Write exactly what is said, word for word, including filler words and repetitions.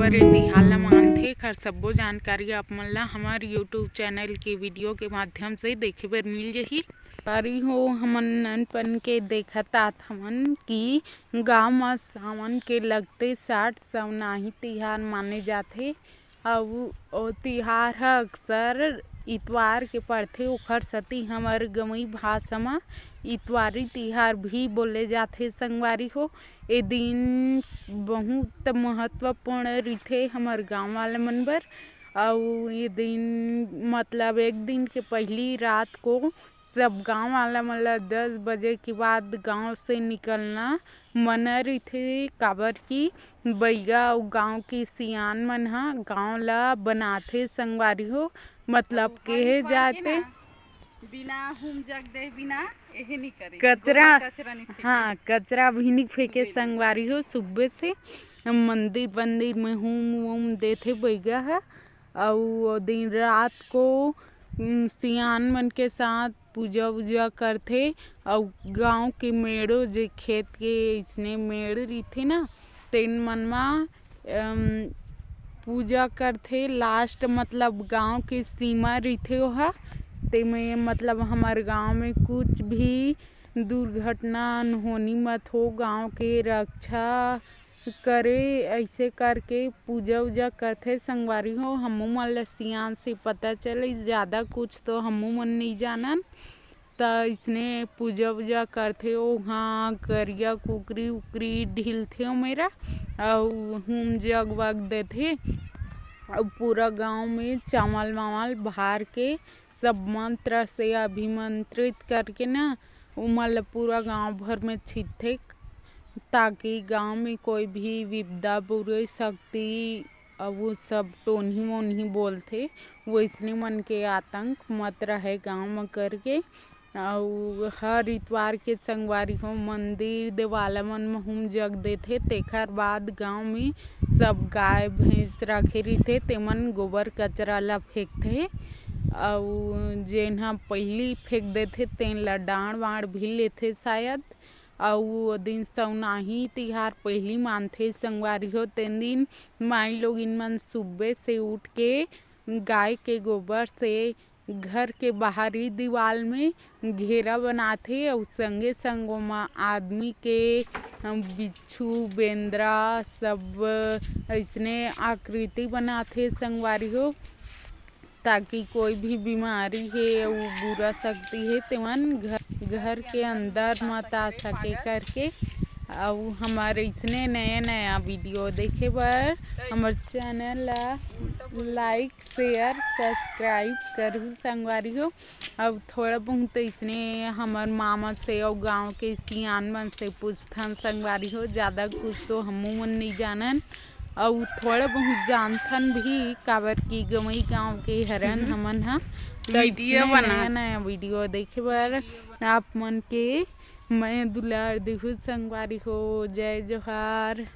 पर ए तिहार ला मानथे, एखर सब्बो जानकारी आप मन ला हमर YouTube चैनल के वीडियो के माध्यम से देखे बर मिल जही। संगवारी हो, हमन नानपन के देखत आत हवन कि गांव म सावन के लगते साठ सवनाही तिहार माने जाथे। अउ ओ तिहार ह अक्सर इतवार के पड़थे, ओखर सेती हमर गंवई भाषा म इतवारी तिहार भी बोले जाथे संगवारी हो। ए दिन बहुत महत्वपूर्ण रिथे हमर गांव वाले मन बर। अउ ए दिन मतलब एक दिन के पहिली रात को सब गांव वाला मन ल दस बजे के बाद गांव से निकलना मना रहिथे, काबर कि बइगा अउ गांव के सियान मन ह गांव ल बनाथे संगवारी हो। मतलब कहे जाथे बिना हुम जग दे बिना एहे नी करे, कचरा, गोबर कचरा नी फेंके। हाँ, कचरा भी नी फेंके संगवारी हो। सुबह से मंदिर वंदिर में हुम वुम देथे बइगा ह। अउ ओ दिन रात को उम, सियान मन के साथ पूजा वूजा करथे। अउ गांव के मेड़ो, जे खेत के इसने मेड़ रहिथे ना, तेन मन म अम, पूजा करथे। लास्ट मतलब गांव के सीमा रहिथे ओहा, तेमे मतलब हमर गांव में कुछ भी दुर्घटना अनहोनी मत हो, गांव के रक्षा करे, ऐसे करके पूजा उजा करथे संगवारी हो। हमू मन ल सियान से पता चले, ज्यादा कुछ तो हमू मन नइ जानन। त इसने पूजा उजा करथे, ओहा करिया कुकरी उकरी ढिलथे ओमेरा, अउ हुम जग वग देथे, अउ पूरा गांव में चावल वावल भार के सब मंत्र से अभिमंत्रित करके ना, ओमन ल पूरा गांव भर में छिटथे, ताकि गांव में कोई भी विपदा बुरे शक्ति, अउ वो सब टोनही मोनही बोलथे, वैसने मन के आतंक मत रहे गांव म करके। अउ हर इतवार के संगवारी हो मंदिर देवाला मन म हुम जग देथे, तेखर बाद गांव में सब गाय भैंस राखे रहिथे, तेमन गोबर कचरा ला फेंकथे। अउ जेन ह पहिली फेंक देथे, तेन ला डांड़ वांड़ भी लेथे शायद। अउ ओ दिन सौनाही तिहार पहिली मानथे संगवारी हो, तेन दिन माई लोगिन मन सुबह से उठ के गाय के गोबर से घर के बाहरी दीवाल में घेरा बनाथे अउ संगे संग ओमा आदमी के, अ, बिच्छू, बेंदरा सब अइसने आकृति बनाथे संगवारी हो, ताकि कोई भी बीमारी हे अउ बुरा शक्ति हे, तेमन घर, घर के अंदर मत आ सके करके। अउ हमर अइसने नया नया वीडियो देखे बर हमर चैनल ला लाइक, शेयर, सब्सक्राइब करहू संगवारी हो। अब थोड़ा बहुत अइसने हमर मामा से अउ गांव के सियान मन से पूछथन संगवारी हो, ज्यादा कुछ तो हमू मन नइ जानन, अउ थोड़ा बहुत जानथन भी, काबर कि गंवई गांव के हरन हमन ह। त वीडियो अइसने बना नया नया वीडियो देखे बर आप मन के मैं दुलार देहू संगवारी हो। जय जोहार।